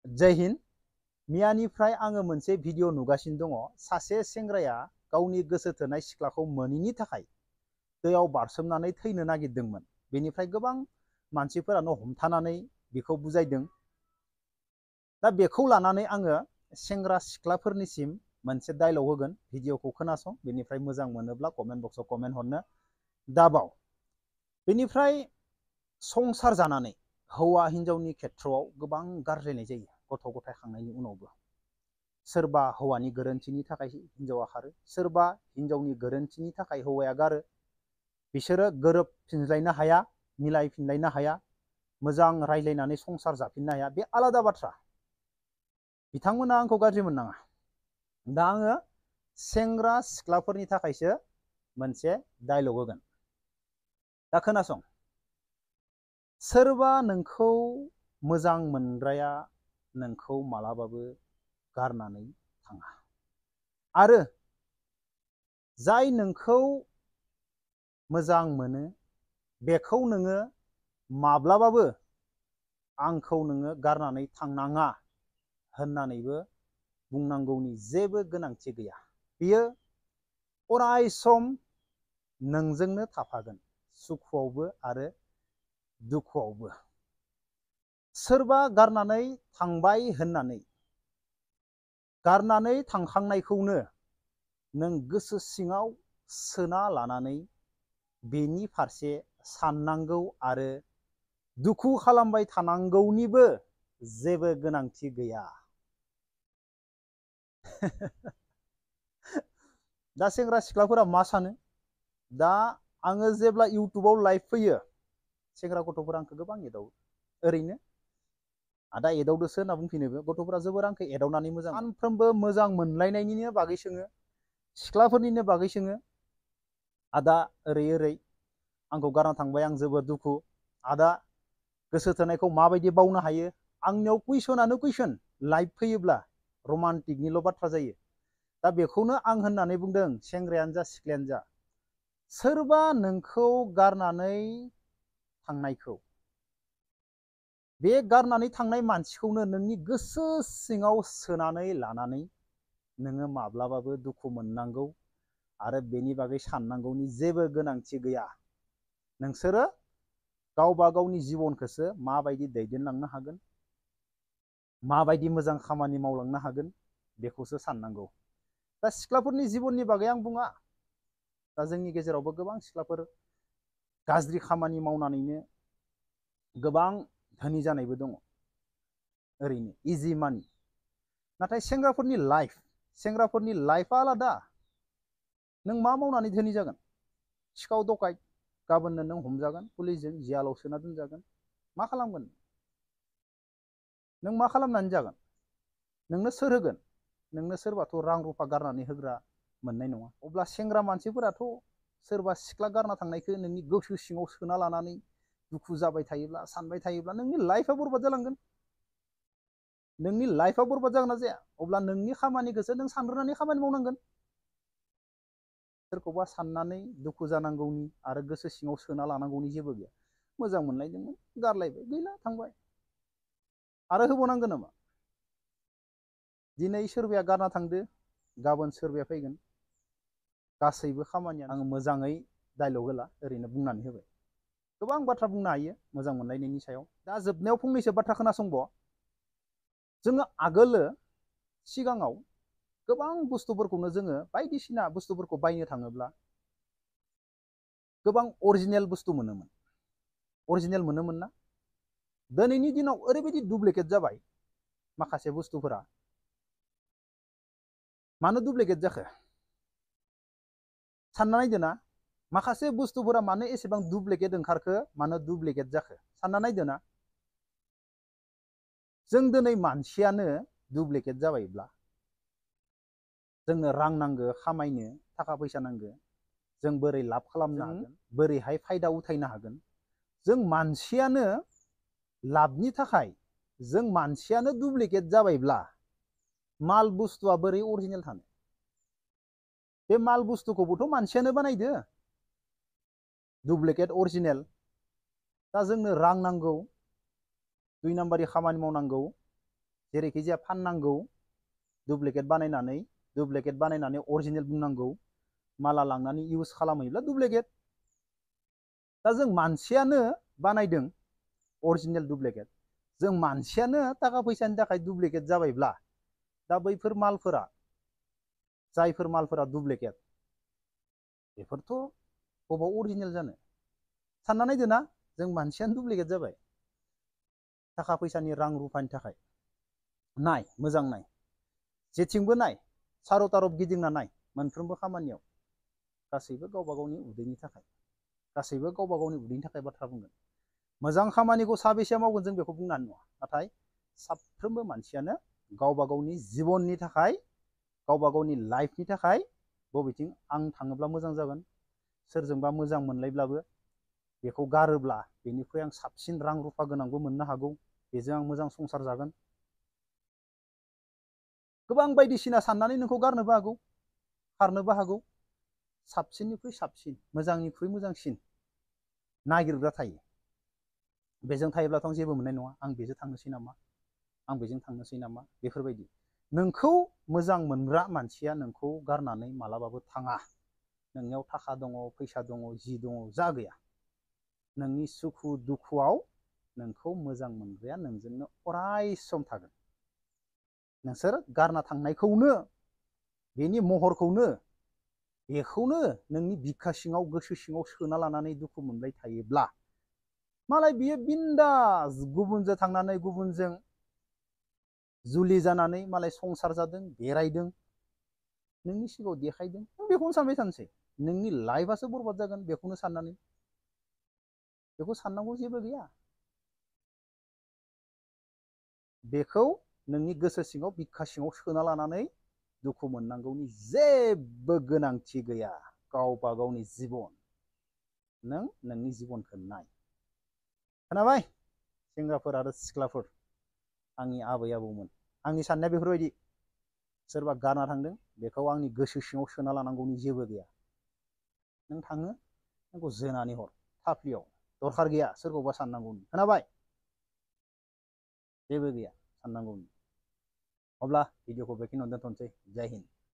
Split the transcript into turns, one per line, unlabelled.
जय हिन्द। मियानिफ्राय आङो मोनसे भिडिअ नुगासिनो दङ। सासे सेंग्राया गावनि गोसो थोनाय सिख्लाखौ मोनैनि थाखाय दैयाव बारसोमनानै थैनो नागिरदोंमोन। बेनिफ्राय गोबां मानसिफोरानो हमथानानै बेखौ बुजायदों। दा बेखौ लानानै आङो सेंग्रा सिख्लाफोरनिसिम मोनसे डायलग होगोन। भिडिअखौ खोनासं, बेनिफ्राय मोजां मोनोब्ला कमेन्ट बक्सआव कमेन्ट हरनो दाबाव। बेनिफ्राय संसार जानानै हौवा हिन्जावनि खेथ्रआव गोबां गारज्लायनाय जायो गथ' गथाय खांनायनि उनावबो। सोरबा हौवानि गोरोन्थिनि थाखाय हिन्जावा खारो, सोरबा हिन्जावनि गोरोन्थिनि थाखाय हौवाया गारो। बिसोरो गोरोबफिनलायनो हाया, मिलायफिनलायनो हाया, मोजां रायज्लायनानै संसार जाफिननो हाया, बे आलादा बाथ्रा। बिथांमोना आंखौ गाज्रि मोननाङा। दा आङो सेंग्रा सिख्लाफोरनि थाखायसो मोनसे डायलग होगोन। दा खोनासं। सोरबा नोंखौ मोजां मोनग्राया नोंखौ मालाबाबो गारनानै थाङा, आरो जाय नोंखौ मोजां मोनो बेखौ नोङो माब्लाबाबो आंखौ नोङो गारनानै थांनाङा होननानैबो बुंनांगौनि जेबो गोनांथि गैया। बियो अराय सम नोंजोंनो थाफागोन, सुखुआवबो आरो दुखुआवबो। सोरबा गारनानै थांबाय होननानै गारनानै थांखांनायखौनो नों गोसो सिङाव सोना लानानै बेनि फारसे साननांगौ आरो दुखु खालामबाय थानांगौनिबो जेबो गोनांथि गैया। दा सेंग्रा सिख्लाफोरा मा सानो? दा आङो जेब्ला इउटुबाव लाइभ फैयो, सेंग्रा गथ'फोरा आंखौ गोबां एदावो। ओरैनो आदा एदावदोसो होनना बुंफिनो। गथ'फोरा जोबोर आंखौ एदावनानै मोजां, सानफ्रोमबो मोजां मोनलायनायनिनो बागै सोङो, सिख्लाफोरनिनो बागै सोङो। आदा ओरै ओरै आंखौ गारना थांबाय, आं जोबोर दुखु। आदा गोसो थोनायखौ माबायदि बावनो हायो? आंनियाव कुइसनानो कुइसन। लाइभ फैयोब्ला रमान्टिकनिल' बाथ्रा जायो। दा बेखौनो आं होननानै बुंदों, सेंग्रायानो जा सिख्लायानो जा, सोरबा नोंखौ गारनानै थांनायखौ, बे गारनानै थांनाय मानसिखौनो नोंनि गोसो सिङाव सोनानै लानानै नोङो माब्लाबाबो दुखु मोननांगौ आरो बेनि बागै साननांगौनि जेबो गोनांथि गैया। नोंसोरो गावबा गावनि जिबनखौसो माबायदि दैदेनलांनो हागोन, माबायदि मोजां खामानि मावलांनो हागोन, बेखौसो साननांगौ। दा सिख्लाफोरनि जिबननि बागै आं बुङा। दा जोंनि गेजेरावबो गोबां सिख्लाफोर गाज्रि खामानि मावनानैनो गोबां धोनि जानायबो दङ, ओरैनो इजि मानि। नाथाय सेंग्राफोरनि लाइफआ आलादा। नों मा मावनानै धोनि जागोन? सिखाव दखायत, गाबोननो नों हमजागोन, पुलिसजों जियालाव सोना दोनजागोन। मा खालामगोन? नों मा खालामनानै जागोन? नोंनो सोर होगोन? नोंनो सोरबाथ' रां रुफा गारनानै होग्रा मोननाय नङा। अब्ला सेंग्रा मानसिफोराथ' सोरबा सिख्ला गारना थांनायखौ नोंनि गोसो सिङाव सोना लानानै दुखु जाबाय थायोब्ला, सानबाय थायोब्ला नोंनि लाइफआ बरबाद जालांगोन। नोंनि लाइफआ बरबाद जागोन ना जाया? अब्ला नोंनि खामानिखौसो नों सानग्रोनानै खामानि मावनांगोन। सोरखौबा साननानै दुखु जानांगौनि आरो गोसो सिङाव सोना लानांगौनि जेबो गैया। मोजां मोनलायदोंमोन, गारलायबाय, गैला, थांबाय। आरो होबावनांगोन नामा? दिनै सोरबाया गारना थांदो, गाबोन सोरबाया फैगोन। गासैबो खामानिया, आङो मोजाङै डायलग होला, ओरैनो बुंनानै होबाय। गोबां बाथ्रा बुंनो हायो मोजां मोनलायनायनि सायाव। दा जोबनायाव फंनैसो बाथ्रा खोनासंबाव। जोङो आगोलो सिगाङाव गोबां बुस्थुफोरखौनो जोङो बायदिसिना बुस्थुफोरखौ बायनो थाङोब्ला गोबां अरिजिनेल बुस्थु मोनोमोन। अरिजिनेल मोनोमोन ना? दिनैनि दिनाव ओरैबायदि डुप्लिकेट जाबाय माखासे बुस्थुफोरा। मानो डुप्लिकेट जाखो? सानना नायदो ना? माखासे बुस्थुफोरा मानो एसेबां डुप्लिकेट ओंखारखो, मानो डुप्लिकेट जाखो? सानना नायदो ना? जों दिनै मानसियानो डुप्लिकेट जाबायब्ला, जोंनो रां नांगौ, खामायनो थाखा फैसा नांगौ, जों बोरै लाब खालामनो हागोन, बोरैहाय फायदा उथायनो हागोन? जों मानसियानो लाबनि थाखाय जों मानसियानो डुप्लिकेट जाबायब्ला माल बुस्थुआ बोरै अरिजिनेल थानो? बे माल बुस्थुखौबोथ' मानसियानो बानायदो, डुप्लिकेट अरिजिनेल। दा जोंनो रां नांगौ, दुइ नाम्बारि खामानि मावनांगौ, जेरैखि जाया फाननांगौ, डुप्लिकेट बानायनानै अरिजिनेल बुंनांगौ, माला लांनानै इउज खालामहैब्ला डुप्लिकेट। दा जों मानसियानो बानायदों अरिजिनेल डुप्लिकेट, जों मानसियानो थाखा फैसानि थाखाय डुप्लिकेट जाबायब्ला दा बैफोर मालफोरा, जायफोर मालफोरा डुप्लिकेट, बेफोरथ' बबाव अरिजिनेल जानो? सानना नायदो ना, जों मानसियानो डुप्लिकेट जाबाय थाखा फैसानि रां रुफानि थाखाय। नाय, मोजां नाय, जेथिंबो नाय, सार' थारफ गिदिंना नाय, मोनफ्रोमबो खामानियाव गासैबो गावबा गावनि उदैनि थाखाय, गासैबो गावबा गावनि उदैनि थाखाय बाथ्रा बुंगोन। मोजां खामानिखौ साबेसे मावगोन जों बेखौ बुंनो हानाय नङा, नाथाय साफ्रोमबो मानसियानो गावबा गावनि जिबननि थाखाय, गावबा गावनि लाइफनि थाखाय बबेथिं आं थाङोब्ला मोजां जागोन, सोरजोंबा मोजां मोनलायब्लाबो बेखौ गारोब्ला बेनिख्रुइ आं साबसिन रां रुफा गोनांबो मोननो हागौ, बेजों आं मोजां संसार जागोन। गोबां बायदिसिना साननानै नोंखौ गारनोबो हागौ, खारनोबो हागौ। साबसिननिख्रुइ साबसिन, मोजांनिख्रुइ मोजांसिन नागिरग्रा थायो। बेजों थायोब्लाथ' आं जेबो मोननाय नङा, आं बेजों थांनोसै नामा, आं बेजों थांनोसै नामा, बेफोरबायदि। नोंखौ मोजां मोनग्रा मानसिया नोंखौ गारनानै मालाबाबो थाङा। नोंनियाव थाखा दङ, फैसा दङ, जि दङ, जा गैया, नोंनि सुखु दुखुआव नोंखौ मोजां मोनग्राया नोंजोंनो अराय सम थागोन। नोंसोर गारना थांनायखौनो, बेनि महरखौनो, बेखौनो नोंनि बिखा सिङाव, गोसो सिङाव सोना लानानै दुखु मोनबाय थायोब्ला मालाय बियो बिन्दास गुबुनजों थांनानै, गुबुनजों जुलि जानानै मालाय संसार जादों, बेरायदों, नोंनि सिगाङाव देखायदों, नों बेखौनो सानबाय थानोसै। नोंनि लाइफआसो बरबाद जागोन बेखौनो साननानै। बेखौ साननांगौ जेबो गैया। बेखौ नोंनि गोसो सिङाव, बिखा सिङाव सोना लानानै दुखु मोननांगौनि जेबो गोनांथि गैया। गावबा गावनि जिबन, नों नोंनि जिबनखौ नाय। खोनाबाय सेंग्राफोर आरो सिख्लाफोर, आंनि आबै आबौमोन, आंनि साननाया बेफोरबायदि। सोरबा गारना थांदों, बेखौ आंनि गोसो सिङाव सोना लानांगौनि जेबो गैया। नों थाङो, नोंखौ जोनानै हर थाफ्लियाव, दरखार गैया सोरखौबा साननांगौनि। खोनाबाय? जेबो गैया साननांगौनि। अब्ला भिडिअखौ बेखिनियावनो दोनथ'नोसै। जय हिन्द।